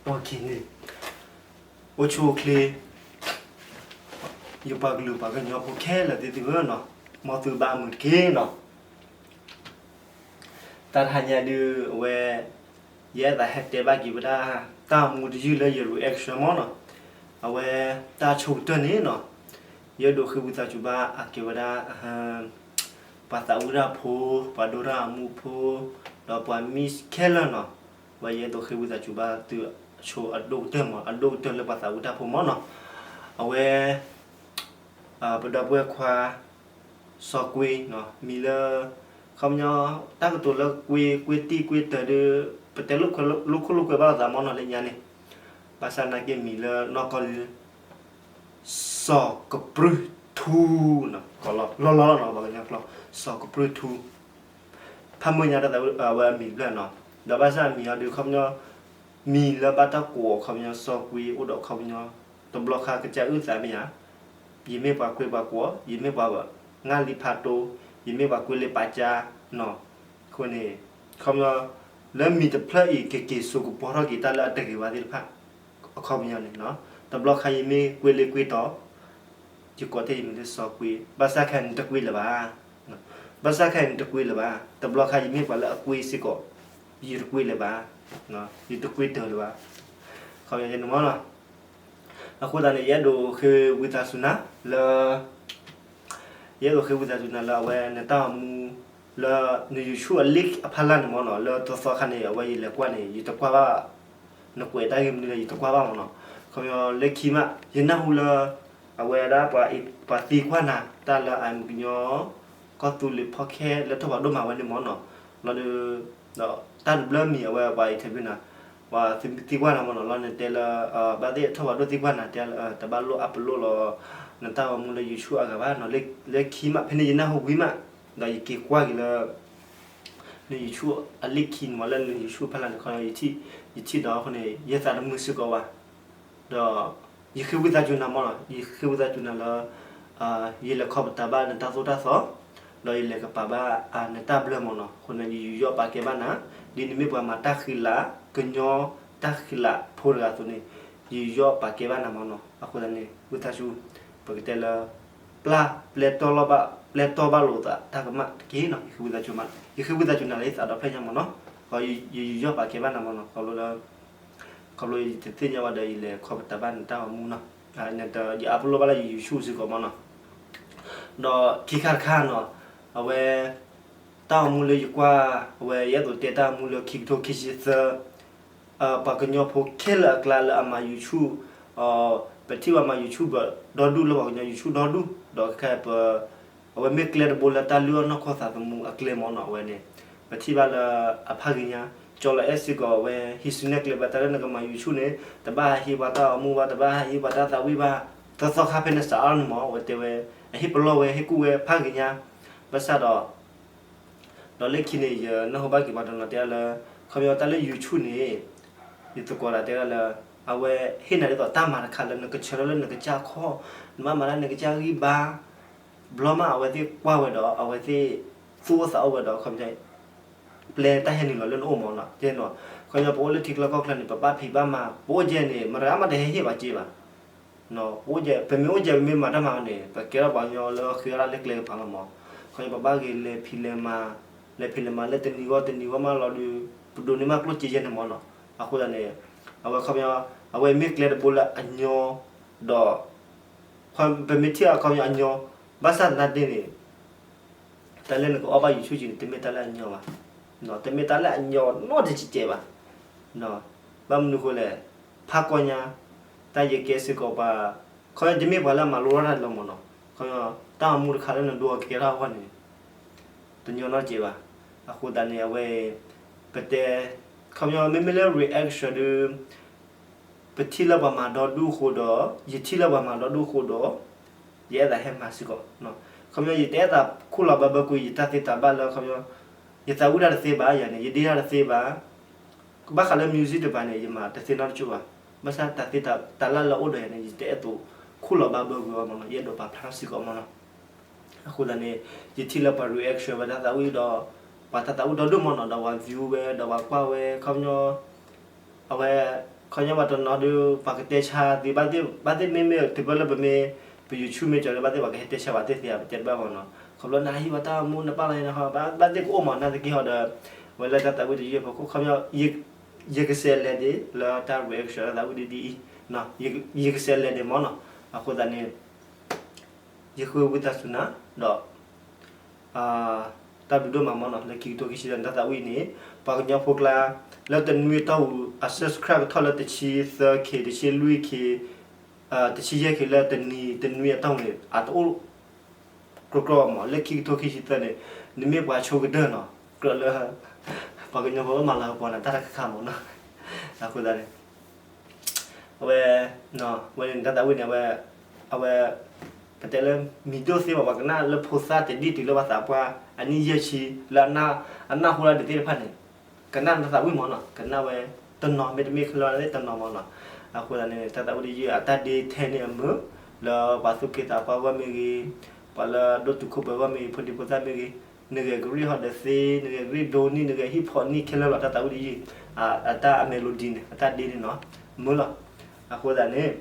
န့ၣ် အိၣ်ဆူၣ်အိၣ်ချ့ ယပှၤကလုာ်ပှၤကညီဖိခဲလၢာ်သ့ၣ်သုဧၢနီၤ, မ်သုဘၣ်မုာ်တက့ၢ်နီၤ. တၢ်တဟါညါဒုး အဝဲ ယအဲၣ်ဒိးဟဲတဲဘၣ်က့ၤဝဲဒၣ် တၢ်အိၣ်မူတယုၢ်လၢယ reaction မ့ၢ်နီၤ, အဝဲ တၢ်ဆိကတၢၢ်န့ၣ်နီၤ, ယအဲၣ်ဒိးဃ့ဝံသးစူၤဘၣ်အကဲဝဲဒၣ် ပှၤသးဝံၣ်တၢ်ဖိ, ပှၤဒိတၢ်အိၣ်မူဖိ, ဒီးပှၤ Miss ခဲလၢာ်နီၤ, ဝဲယအဲၣ်ဒိးဃ့ဝံသးစူၤဘၣ်သုအဆိအဒိၣ်ကတၢၢ်မး, အဒိၣ်ကတၢၢ်လၢပှၤသးဝံၣ်တၢ်ဖိမ့ၢ်နီၤ, အဝဲ ပဒီပုၢ်ဝဲၢ်ခွါ စီၤကွ့နီၤ, မံၤလၢ ခီပညီ တၢ်ကတိၤလၢကွ့ ကွ့တံၢ်ကွ့တၢၤဒီး ပတဲလိာ်ခိၣ်လိာ်ကွဲဘၣ်လိာ်သးမ့ၢ်နီၤလၢညါန့ၣ်, ဘၣ်ဆၣ်နာ်က့မံၤလၢနီၢ်ကီၢ်လံ စီၤကပြုၢ်ထူ, လီၤလီၤလီၤနီၤ ပှၤကညီကျိာ် စီၤကပြုၢ်ထူ, ဖးမုၢ်ညါတၢ်သးဝံၣ်အဝဲအမံၤတဖျၢၣ်နီၤ, ဒီးဘၣ်ဆၣ်အမံၤအီၤဒုးခီပညီ မံၤလၢဘၣ်တၢ်ကိးအီၤခီပညီ စီၤကွ့အိၣ်ဒီးခီပညီ တဘျီခါကစၢ်အုၣ်သးမ့ၢ်ဧါ, ယမ့ၢ်ပှၤကွ့ပှၤကိး, ယမ့ၢ်ပှၤငါလံာ်ဖးတိ, ယမ့ၢ်ပှၤကွ့လၢပာ်ကၠါ, အဃိန့ၣ် ခီပညီ လၢမံၤတဖျၢၣ်အံၤ ကက့ၤစိာ်ကပီၤထီၣ်က့ၤတၢ်လၢအတဂ့ၤဘၣ်သ့ၣ်တဖၣ် အခီပညီန့ၣ်, တဘျီခါယမ့ၢ်ကွ့လ့ကွ့တီၤ ယကိးတ့ၢ်ယမံၤလၢစီၤကွ့, ဘၣ်ဆၣ်ခဲအံၤန့ၣ်တကွ့လၢၤဘၣ်, ဘၣ်ဆၣ်ခဲအံၤန့ၣ်တကွ့လၢၤဘၣ်, တဘျီခါယမ့ၢ်ပှၤလၢအကွ့စ့ၢ်ကီး ယတကွ့လၢၤဘၣ်, ယတကွ့တၢၤလၢၤဘၣ်, ခီပညီန့ၣ်မ့ၢ်နီၤ, အဃိသတးန့ၣ် ယအဲၣ်ဒိးဃ့ဝံသးစူၤနၤလၢ ယအဲၣ်ဒိးဃ့ဝံသးစူၤနၤလၢအဝဲနတၢ်အိၣ်မူ လၢန YouTube အ link အဖီလာ်န့ၣ်မ့ၢ်နီၤ, လၢသီသီခါန့ၣ် အဝဲယလဲၤကွၢ်န့ၣ် ယတကွၢ်ဘၣ်, နကွဲးတၢ်ဂ့ၢ်မနုၤလဲၣ် ယတကွၢ်ဘၣ်မ့ၢ်နီၤ, ခီပညီလၢခံမး ယနၢ်ဟူလၢ အဝဲဒၣ်ပှၤသံကွၢ်နၤ တၢ်လၢအမ့ၢ်ကညီ ကီၢ်သူလ့ၤဖီၣ်ခဲလၢထီၣ်ပှၤဒိၣ်မးဝဲန့ၣ်မ့ၢ်နီၤ, လီၤဒီး ဒီးတၢ်တဘျၢမံၤအဝဲပှၤ interview နၤ, ပှၤသံကွၢ်နၤမ့ၢ်နီၤ, လီၤနတဲလၢ ဘၣ်သ့ၣ်ထီၣ်ပှၤဒိၣ်သံကွၢ်နၤ တဲလၢ တဘၣ်လိၣ် upload လီၤ နတၢ်ဂီၤမူလၢ YouTube အဂၤဘၣ်နီၤ, လၢခံမး ဖဲန့ၣ်ယနၢ်ဟူဝံၤမး, ဒီးယက့ၤကွၢ်က့ၤလၢ န YouTube အ link ခံန့ၣ်မ့ၢ် လၢန YouTube ဖီလာ်န့ၣ်ခီ ယထံၣ်ဒီးအဃိန့ၣ် ယသးတမုာ်စ့ၢ်ကီးဘၣ်, ဒီး ယဃ့ဝံသးစူၤနၤမ့ၢ်နီၤ, ယဃ့ဝံသးစူၤနၤလၢ ယလဲၤခီပတာ်ဘၣ်နတၢ်သိၣ်တၢ်သီ, ဒီးယလဲၤကပာ်ဘၣ်နတၢ်ဘျၢမ့ၢ်နီၤ, အဃိန့ၣ် ယယူးယီၣ်ပာ်ကဲဘၣ်နၤ, ဒ်နမ့ၢ်ပှၤမၤတၢ်ဃံလၤ ကညီတၢ်ဃံလၤဖိတဂၤအသိးန့ၣ်, ယယူးယီၣ်ပာ်ကဲဘၣ်နၤမ့ၢ်နီၤ, အဃိသတးန့ၣ် ဝံသးစူၤ ပကတဲလၢ ပျၢ်ပျဲတီလိာ်ဘၣ် ပျဲတီဘၣ်လိာ်သးတၢ်ကမၣ်တက့ၢ်နီၤ, ယဃ့ဝံသးစူၤမး, ယဃ့ဝံသးစူၤနၤလၢယသးဒီဖျၢၣ်ညါမ့ၢ်နီၤ, ယယူးယီၣ်ပာ်ကဲဘၣ်နၤမ့ၢ်နီၤ, ခီဖျိလၢ ခီဖျိယတသ့ၣ်ညါဘၣ်ဒီး ယလဲၤခီပတာ်ဘၣ်နတၢ်ဂီၤမူနီၤ, ယ upload ဘၣ်လၢယ YouTube စ့ၢ်ကီးမ့ၢ်နီၤ, ဒီးခံခါတခါနီၤ, အဝဲ တၢ်ဂီၤမူလၢယကွၢ်, အဝဲယအဲၣ်ဒိးတဲတၢ်ဂီၤမူလၢခံကထိခံဆံသၢ, ပှၤကညီဖိခဲလၢာ်အကျါလၢအမၤ YouTube, ပထံၣ်ဘၣ်မၤ YouTube ဒီဒူၣ်လၢပှၤကညီ YouTube ဒီဒူၣ်, ဒီးခဲအံၤ အဝဲမ့ၢ်ကျဲတဘိလၢတၢ်လုၢ်အီၣ်နီၢ်ခိသးသမူအကျဲမ့ၢ်နီၤ, အဝဲန့ၣ် ပထံၣ်ဘၣ်လၢအဖးဂ့ၤညါ, ကၠီလီၤအဲၣ်စ့ၢ်ကီးအဝဲ ဟံးစုနဲၣ်ကျဲဘၣ်တၢ်လၢနကမၤ YouTube န့ၣ်, တဘၣ်ဟးဟ့ပှၤတၢ်ဂီၤမူဘၣ်, တဘၣ်ဟးဟ့ပှၤတၢ်သးဝံၣ်ဘၣ်, သီသီခါဖဲန့ၣ်စးအါန့ၣ်မ့ၢ် အဝဲတဲဝဲ အဟ့ၣ်ပလီၢ်ဝဲ ဟ့ၣ်ကူၣ်ဝဲဖးဂ့ၤညါ, ဘၣ်ဆၣ်ဒီး ဒီးလၢခံန့ၣ် ယနၢ်ဟူဘၣ်က့ၤပှၤတနီၤတဲဒၣ်လၢ ခီပညီတၢ်လၢ YouTube န့ၣ် ယသကိးဒၣ်တဲဒၣ်လၢ အဝဲဟ့ၣ်နၤဒ်သိးတၢ်မၤတခါလၢနကဆၢထၢၣ်လၢနကစၢ်ခီၣ်, နဘၣ်မၤတၢ်နကစၢ်ဂံၢ်ဘါ, ဘျီမးအဝဲသ့ၣ်ကွၢ်ဝဲဒီး အဝဲသ့ၣ်သူၣ်အိၣ်သးအိၣ်ဝဲဒီး ခီပညီ ပျဲတၢ်ဟဲနုာ်လီၤလၢနအိၣ်မ့ၢ်နီၤ, တဲနီၤ, ခီပညီပအိၣ်လၢထံကျါကီၢ်ချၢန့ၣ် ပဘၣ်ဖံးဘၣ်မၤ ပအိၣ်ကဲန့ၣ် မတၤတဂၤမးတဟဲဟ့ၣ်ပှၤစ့ဘၣ် ပအိၣ်ကဲ ပမ့ၢ်အိၣ်ကဲ ပမ့ၢ်မၤတၢ်မၤန့ၣ် ပကဲထီၣ်ပှၤကညီလၢဃ့အီၣ်တၢ်လၢကျဲကပၤလီၤမး, ခီပညီပဘၣ်ဂ့ၤလဲၤဖံးလဲၤမၤ, လဲၤဖံးလဲၤမၤလၢတနံၤဂီၢ်တနံၤဂီၢ်မးလီၤဒီး ပဒိးန့ၢ်မးကျိၣ်စ့ယဲၢ်န့ၣ်မ့ၢ်နီၤ, အဃိသတးန့ၣ် အဝဲခီပညီ အဝဲမ့ၢ်ကျဲတဘိလၢအညီ ဒီး ပမ့ၢ်ထံၣ်အခီပညီအညီ, ဘၣ်ဆၣ်သနာ်က့န့ၣ် တၢ်လၢနကအီၣ်ဘၣ် YouTube န့ၣ် တမ့ၢ်တၢ်လၢအညီဘၣ်, တမ့ၢ်တၢ်လၢအညီနီတစဲးဘၣ်, ဘၣ်မနုၤဃိလဲၣ်, ဖးကီညါ, တၢ်ယကဲစ့ၢ်ကီးပှၤ, ခီပညီ ယမ့ၢ်ပှၤလၢအမၤလိတၢ်လီၤမ့ၢ်နီၤ, ခီပညီ တၢ်ဂီၤမူတခါလၢနဒိအကဲထီၣ်အဂီၢ်န့ၣ် တညီနီတစဲးဘၣ်, အဃိသတးန့ၣ် အဝဲ ပတဲ ခီပညီ မ့မ့ၢ်လၢ reaction ဒီး ပထံၣ်လၢပှၤမၤဒီဒူၣ်အဃိဒီး ယထံၣ်လၢပှၤမၤဒီဒူၣ်အဃိဒီး ယအဲၣ်ဒိးဟဲမၤစ့ၢ်ကီး, ခီပညီ ယတအဲၣ်ဒိးခူၣ်လီၤဘၣ်ဘၢကွံာ် ယတၢ်သ့တၢ်ဘၣ်လၢ ခီပညီ ယသးဝံၣ်တၢ်တသ့ဘၣ်ယၤန့ၣ် ယဒ့တၢ်တသ့ဘၣ်, ကဘၣ်ဃးလၢ music တပၤန့ၣ် ယမၤတသ့နီတစဲးဘၣ်, ဘၣ်ဆၣ်တၢ်သ့တၢ်လၢ်လၢအအိၣ်ဒီးယၤန့ၣ် ယတအဲၣ်ဒိးခူၣ်လီၤဘၣ်ဘၢကွံာ်အီၤမ့ၢ်နီၤ, ယအဲၣ်ဒိးပာ်ဖျါထီၣ်စ့ၢ်ကီးမ့ၢ်နီၤ, အဃိသတးန့ၣ် ယထံၣ်လၢပှၤ reaction ဝဲတၢ်သးဝံၣ်ဒီး ပှၤတၢ်သးဝံၣ်ဒီဒူၣ်မ့ၢ်နီၤ ဒီးပှၤ view ဝဲ ဒီးပှၤကွၢ်ဝဲ ခီပညီ အဝဲ ခီပညီပှၤတနီၤဒီး ပှၤကတဲဆါသ့ ဘၣ်သ့ၣ် ဘၣ်သ့ၣ်မ့မ့ၢ်တပၢၢ်လၢပမ့ၢ် ပ YouTube မ့ၢ်ကၠီၤလၢ ဘၣ်သ့ၣ်ပှၤကဟဲတဲဆါပှၤသ့ၣ်သ့ဧါ ပတဲတဘၣ်မ့ၢ်နီၤ. ခီဖျိနဟံးပှၤတၢ်မူနပၢ်လီၤန့ၣ် ဘၣ်သ့ၣ်ကအိၣ်မး နာ်သက့ဟီဒီး ဝဲလၢတၢ်သးဝံၣ်တယုၢ်အဖီခိၣ် ခီပညီ ယကစးလဲၤဒံးလၢတၢ် reaction တၢ်သးဝံၣ်ဒ်ဒ်အံၤ, ယကစးလဲၤဒံးမ့ၢ်နီၤ. အဃိသတးန့ၣ် ယဃ့ဝံသးစူၤနၤ ဒီး တၢ်ဘျုးဒိၣ်မးမ့ၢ်နီၤ လၢခံကထိခံဆံသၢန့ၣ် တၢ်သးဝံၣ်န့ၣ် ပှၤကညီဖိကျါ လၢတနွံအတီၢ်ပူၤ အ subscribe ကထီၣ်လၢတဆံသၢ K တဆံလွံၢ် K တဆံယဲၢ် K လၢတနံၤတနွံအတီၢ်ပူၤန့ၣ် အတအိၣ် ကြီကြီမ့ၢ် လၢခံကထိခံဆံသၢန့ၣ် နမ့ၢ်ပှၤဆိကတၢၢ်နီၤ ကြၢးလၢ ပှၤကညီဖိမၤလၤကပီၤနၤတၢ်တခါခါမ့ၢ်နီၤ. အဃိသတးန့ၣ် အဝဲ ဝဲန့ၣ်တၢ်သးဝံၣ်န့ၣ် အဝဲ အဝဲ ပတဲလၢမံၤဒိၣ်သ့မ့ၢ် ပှၤကနၣ်လၢဖိသၣ်တဒ်တုၤလၢပှၤသးပှၢ် အနံၣ်ယဲၢ်ဆံ လၢအနၢ်ဟူတၢ်ဒုးသ့ၣ်တဖၣ်န့ၣ် ကနၣ်တၢ်သးဝံၣ်မ့ၢ်နီၤ ကနၣ်ဝဲ တနီၤမ့တမ့ၢ်ခဲလၢာ်န့ၣ်တနီၤမ့ၢ်နီၤ. အဃိသတးန့ၣ် တၢ်သးဝံၣ်တယုၢ်အတၢ်ဒ့ထဲန့ၣ်အမုာ် လၢပှၤသူၣ်က့သးပှၢ်ဂီၢ်မ့ၢ်ဂ့ၤ ပှၤလၢဒိၣ်တုာ်ခိၣ်ပှဲၤဂီၢ်မ့ၢ်ဂ့ၤ ဖိဒံဖိသၣ်မ့ၢ်ဂ့ၤ နဂဲၤကရံၣ်ဟီၣ်ဒီးသ့ နဂဲၤကရံၣ်ဒိနံၣ် နဂဲၤဟံၣ်ဖီနံၣ်ခဲလၢာ်လီၤ တၢ်သးဝံၣ်တယုၢ် အတၢ်အ melody န့ၣ် အတၢ်ဒ့န့ၣ်နီၤ မုာ်လီၤ. အဃိသတးန့ၣ်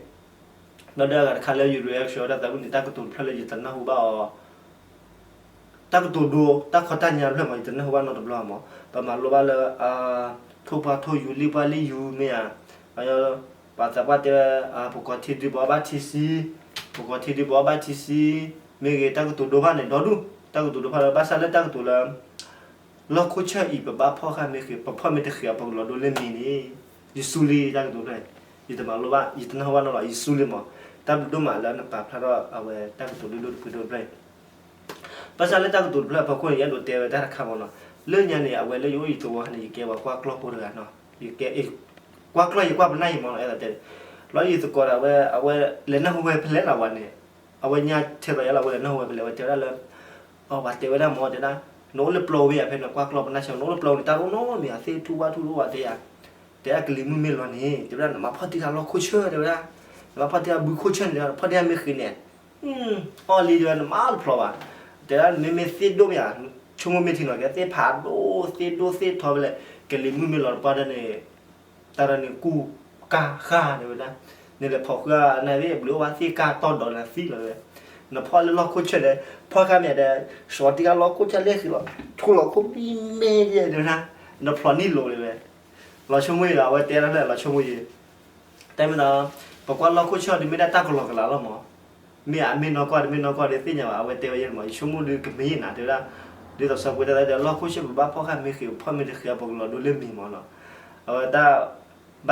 ဒီးဒၣ်အဂၤတခါလၢယ reaction တၢ်သးဝံၣ်န့ၣ် တၢ်ကတိၤတဖျၢၣ်လၢယတနၢ်ဟူဘၣ်အီၤ တၢ်ကတိၤဒိ တၢ်ခီတၢ်ညါတဖျၢၣ်မ့ၢ် ယတနၢ်ဟူဘၣ်နီတဘျီမ့ၢ် ပမၤလိဘၣ်လၢ ထိၣ်ပှၢ်ထိၣ်ယူၤ လံၣ်ပှၢ်လံၣ်ယူၤမ့ၢ်ဧါ ပှၤသးပှၢ်တဲဝဲ ပကီၤထံဒုးပအီၣ်ဘၣ်ထံဆှံ ပကီၤထံဒုးပအီၣ်ဘၣ်ထံဆှံ မ့ၢ်ဂ့ၤ တၢ်ကတိၤဒိဖၣ်န့ၣ် ဒီဒူၣ် တၢ်ကတိၤဒိဖၣ်လၢ ဘၣ်ဆၣ်လၢတၢ်ကတိၤလၢ လီၢ်ခိၣ်ဆၢၣ်အံၤ ပဘၣ်ဖီၣ်ဃာ်မ့ၢ်ဃ့ၢ် ပဖီၣ်မ့ၢ်တဃ့ၢ် ပကလီၤဒိလၢမံၤန့ၣ် ယစူလံတၢ်ကတိၤတဖျၢၣ် ယတမၤလိဘၣ် ယတနၢ်ဟူဘၣ်နီတဘျီ ယစူလံမ့ၢ် တၢ်ဘျုးဒိၣ်မးလၢနပာ်ဖျါထီၣ်အဝဲတၢ်ကတိၤဒိၣ်ဒိၣ်တဖုဒိၣ်တဖျၢၣ်အံၤ ဘၣ်ဆၣ်လၢတၢ်ကတိၤတဖျၢၣ်အဖီခိၣ်န့ၣ် ယအဲၣ်ဒိးတဲဝဲတၢ်တခါမ့ၢ်နီၤ လၢညါန့ၣ် အဝဲလၢယအိၣ်ယသဝီန့ၣ် ယကဲပှၤကွၢ်ကျီၢ်ဖိတဂၤနီၤ ယကဲ ကွၢ်ကျီၢ်ယကွၢ်ပနၢ်ယမ့ၢ်နီၤ အဲၣ်ဒိးတဲ လီၤယသကိးဒီးအဝဲ အဝဲလဲၤနၢ်ဟူဝဲဖဲလဲၣ်လီၤဝဲန့ၣ် အဝဲညါထဲသိးယါလီၤ အဝဲလဲၤနၢ်ဟူဝဲဖဲလဲၣ် အဝဲတဲဝဲဒၣ်လၢ အဝဲတဲဝဲဒၣ်မ့ၢ်တဲဒၣ် နအိၣ်လၢပျီဝဲအဖဲနကွၢ်ကျီၢ်ပနၢ်ဆၢ နအိၣ်လၢပျီဝဲန့ၣ် တၢ်တအိၣ်နီတမံၤ သ့ၣ်ထူၣ်ဝၣ်ထူၣ်တအိၣ်ဘၣ်တဲယၤ တဲဒၣ်ကလံၤမုၢ်မ့ၢ်လီၤန့ၣ် တဲဝဲဒၣ် နမၤဖီၣ်တံၢ်ဃာ်လီၢ်ခိၣ်ဆၢၣ်တဲဝဲဒၣ် နမၤဖီၣ်တံၢ်ဃာ်ဘုခိၣ်ဆၢၣ်န့ၣ် ဖီၣ်တံၢ်ဃာ်မ့ၢ်ဃ့ၢ်န့ၣ် အီၣ်လံတဲဝဲ နမၤတဖျိးဘၣ် တဲဒၣ်မ့မ့ၢ်သ့ၣ်ဒိၣ်မ့ၢ်ဧါ ဆိကမိၣ်မ့ၢ်ထံနီၤ ကဲသ့ၣ်ဖးဒိၣ်သ့ၣ်ဒိၣ်သ့ၣ်ထီဖဲလဲၣ် ကလံၤမုၢ်မ့ၢ်လီၤတပှၢ်တၢ်န့ၣ် တၢ်တၢ်န့ၣ်ကူၣ်ကၢ်ဃာ်တဲဝဲဒၣ် နလဲၤဖီၣ်ဃာ်နသ့ၣ် ဘျုးအိၣ်ဘၣ်သ့ၣ်ကၢ်တီၢ်ဒီးနသံလီၤဝဲ နဖီၣ်လၢလီၢ်ခိၣ်ဆၢၣ်ဒီး ဖီၣ်ဃာ်မ့ၢ်ဒီး စီၤတံၢ်ဃာ်လီၢ်ခိၣ်ဆၢၣ်လဲၣ်ဃ့ၢ်လီၤ ထူလီၤခိၣ်မံမ့ၢ်ယဲၢ်တဲဝဲဒၣ် နဖျိးနံၣ်လိၤတဲဝဲ လီၤဆိကမိၣ်ယံၤဒီး အဝဲတဲဒၣ်ဖဲလဲၣ် လီၤဆိကမိၣ်ယံၤ တၢ်မ့ၢ်ဒီး ပကွၢ်လီၢ်ခိၣ်ဆၢၣ်ဒီးမ့ၢ်ဒၣ်တၢ်ကလီၤကလးလီၤမး မ့ၢ်အမ့ၢ်နီၢ်ကီၢ်ဒီးမ့ၢ်နီၢ်ကီၢ်ဒီးသ့ၣ်ညါဘၣ် အဝဲတဲဝဲယဲၢ်မး ယဆိကမိၣ်ဒီးကမ့ၢ်ယဲၢ်နၤတဲဝဲဒၣ် ဒ်သိးစီၤကွ့တၢ်သးဒီး လီၢ်ခိၣ်ဆၢၣ်ပဘၣ်ဖီၣ်ဃာ်မ့ၢ်ဃ့ၢ် ဖီၣ်မ့ၢ်တဃ့ၢ် ပကလီၤဒိလၢမံၤမးနီၤ အဝဲတၢ် ဘၣ်သ့ၣ်မ့ၢ်ဧါတမ့ၢ်ဧါဒီးသ့ၣ်ညါဘၣ်နီၤ နာ်သက့ ကလံၤမုၢ်မ့ၢ်လီၤန့ၣ် လီၢ်ခိၣ်ဆၢၣ်န့ၣ်တဖျိးဘၣ် ဘုခိၣ်ဆၢၣ်န့ၣ် ပှၤသူၣ်လီၤဘု ပှၤကိးဝံၤအိၣ်တ့ၢ်အခ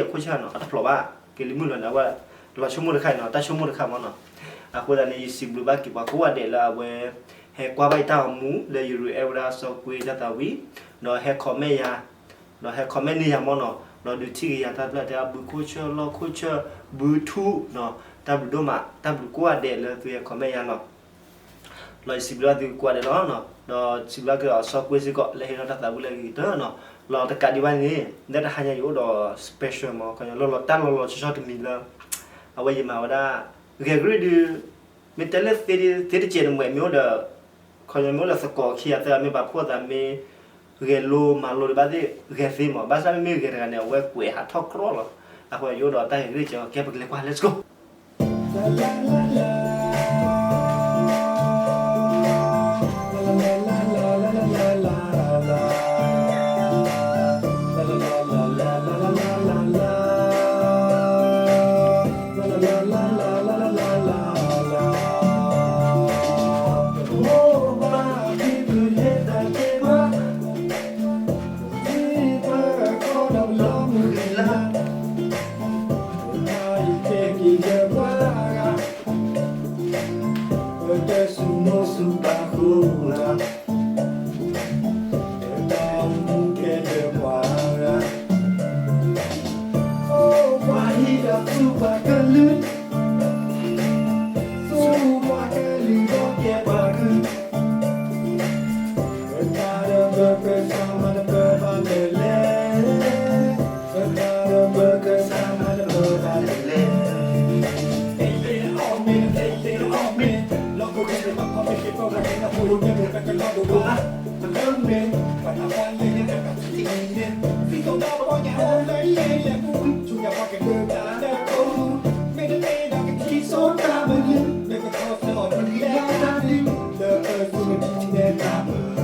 ိၣ်ဆၢၣ်နီၤ အတဖျိးဘၣ် ကလံၤမုၢ်လီၤန့ၣ် အဝဲ လီၤဆိကမိၣ်တခါအံၤနီၤ တၢ်ဆိကမိၣ်တခါမးနီၤ အဃိသတးန့ၣ် ယစံးဘျုးဘၣ်က့ၤပှၤကိးဂၤဒဲးလၢအဝဲ ဟဲကွၢ်ဘၣ်ယတၢ်ဂီၤမူ လၢယ react ဝဲဒၣ်စီၤကွ့တၢ်သးဝံၣ် ဒီးဟဲ comment ယၤ ဒီးဟဲ comment န့ၢ်ယၤမးနီၤ ဒီးဒုးထံၣ်က့ၤယၤတၢ်ဖျၢၣ်တဲ ဘုခိၣ်ဆၢၣ် လီၢ်ခိၣ်ဆၢၣ် ဘုထူၣ်နီၤ တၢ်ဘျုးဒိၣ်မး တၢ်ဘျုးကိးဂၤဒဲးလၢသုဟဲ comment ယၤနီၤ ဒီးယစံးဘျုးဘၣ်သုကိးဂၤဒဲးလီၤ ဒီးစံးဘျုးက့ၤစီၤကွ့စ့ၢ်ကီး လၢဟ့ၣ်ထီၣ်တၢ်သးဝံၣ်လၢအဂ့ၤကတၢၢ်နီၤ လီၤတကးဒံးဘၣ်န့ၣ် လၢတဟါညါယအိၣ်ဒီး special မး ခီလီၤတၢ်လီၤလီၤဆီဆီတမံၤလၢ အဝဲယမၤဝဲဒၣ် ဂဲၤကရံၣ်ဒုး မ့ၢ်တဲလၢသ့တစဲးန့ၣ် မ့ၢ်မ့ၢ်အိၣ်ဒီး ခီလီၤမ့ၢ်အိၣ်ဒီးသကိးခံဂၤသၢဂၤ မ့ၢ်ပာ်ဖှိၣ်သးမ့ၢ် ဂဲၤလိမၤလိဒံးဘၣ်သ့ၣ် ဂဲၤသ့မး ဘၣ်ဆၣ်မ့မ့ၢ်ဂဲၤတဂၤန့ၣ် အဝဲကွဲးဟးထီၣ်ကြီလီၤ အဃိယအိၣ်ဒီးတၢ်ဂဲၤကရံၣ်ကဲ ကဲပကလဲၤကွၢ် let's go ပတၢ်စူၤမိၢ်စူၤပၢ်ဃိလၢ ပတၢ်အိၣ်မူကဲဒီးပှၤဂၤ အိၣ်ပှၤဟံၣ်ဒီးသူၣ်ပှၤကလုာ် သူၣ်ပှၤကလုာ်ဒီးကဲပှၤကုၢ် ပတၢ်ဒီးပကစၢ်မၤတပၢၢ်ဘၣ်တလဲၣ် ပတၢ်ဒီးပကစၢ်မၤတပၢၢ်ဘၣ်တလဲၣ် လီၢ်ခိၣ်ချၢပကဖီမ့ၢ်က့ၤပဝဲကဲနီၢ်ဖိမ့ၢ်ပကလီၤဒိၣ်ဘၣ် ကဲ, တၢ်မူခါဒုးကတၢၢ်လံနီၤ, တၢ်ဂဲၤကလံၣ်ဒုး, ဂဲၤကလံၣ်ဒုးတဘၣ်ဝဲဒၣ်မ့ၢ်သး, သူၣ်ဆူၣ်သးဂဲၤမး,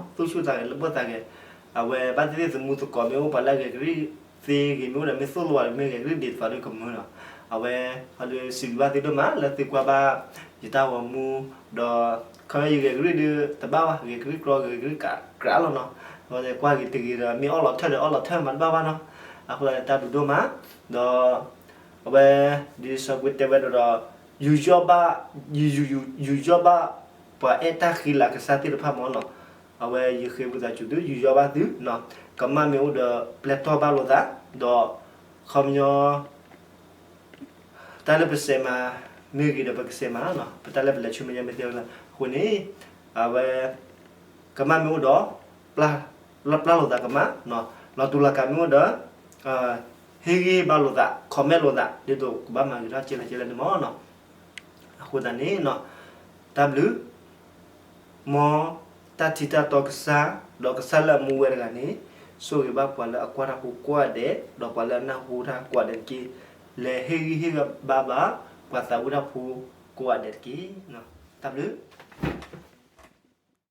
သူၣ်ဆူၣ်သးဂဲၤ လၢပှၤသးဂဲၤ, အဝဲဘၣ်သ့ၣ်သ့ၣ်သမူသကိးမ့ၢ်အိၣ်ပှၤလၢအဂဲၤကလံၣ်သ့ဂ့ၤမ့ၢ်အိၣ်ဒီး မ့ၢ်သိၣ်လိဝဲဒီး မ့ၢ်ဂဲၤကလံၣ်ဒုးသးဒုးကမုာ်နီၤ, အဝဲ, ဟီဒုးစံးဘျုးဘၣ်သုဒိၣ်မးလၢသုကွၢ်ဘၣ်, ယတၢ်ဂီၤမူ, ဒီး, ခီဖျိယဂဲၤကလံၣ်ဒုးတဘၣ်ဘၣ်, ဂဲၤကလံၣ်ကြီ ဂဲၤကလံၣ်ကြၢးလီၤနီၤ, အဝဲကွၢ်ဂ့ၤတဂ့ၤဒီး မ့ၢ်အီၣ်လီၤထၢၣ်ဒီးအီၣ်လီၤထၢၣ်မးတဘၣ်ဘၣ်နီၤ, အဃိသတးန့ၣ်တၢ်ဘျုးဒိၣ်မး, ဒီး အဝဲ, ဒ်စီၤကွံတဲဝဲဒၣ်ဒီး, ယူးယီၣ်ဘၣ်, ယူး, ယူး, ယူးယီၣ်ဘၣ်, ပှၤအဲၣ်တၢ်ဃံလၤကစၢ်သ့ၣ်တဖၣ်မးနီၤ, အဝဲယဃ့ဝံသးစူၤသု ယူးယီၣ်ဘၣ်သု, ကမၣ်မ့ၢ်အိၣ်ဒီး ပျဲတီၢ်ဘၣ်လိာ်သး, ဒီး, ခီပညီ တၢ်လၢပစဲးမၤ, မ့ၢ်ဂ့ၤဒီးပကစဲးမၤ, ပတၢ်လၢပလဲၤဆူမဲာ်ညါမ့ၢ်သ့ဝဲလၢအဃိန့ၣ်, အဝဲ, ကမၣ်မ့ၢ်အိၣ်ဒီး, ပျၢ်, ပျၢ်လိာ်သးကမၣ်, လီၤတူာ်လီၤကာ်မ့ၢ်အိၣ်ဒီး, ဟ့ၣ်ဂံၢ်ဘါလိာ်သး comment လိာ်သး ဒ်သိးကဘၣ်မၤဂ့ၤထီၣ်ကဲလဲၣ်ကဲလဲၣ်န့ၣ်မးနီၤ, အဃိသတးန့ၣ်, တၢ်ဘျုး မ်တၢ်ထံတၢ်တီကစၢ်, ဒီးကစၢ်လၢအမူဝဲတဂၤန့ၣ်, ဆိၣ်ဂ့ၤဘၣ်ပှၤလၢအကွၢ်တၢ်ဖိကိးဂၤဒဲး, ဒီးပှၤလၢအနၢ်ဟူတၢ်ကိးဂၤဒဲးတက့ၢ်, လဲၤဟ့ၣ်ဂံၢ်ဟ့ၣ်ဘါဘၣ်, ပှၤသးဝံၣ်တၢ်ဖိကိးဂၤဒဲးတက့ၢ်, တၢ်ဘျုး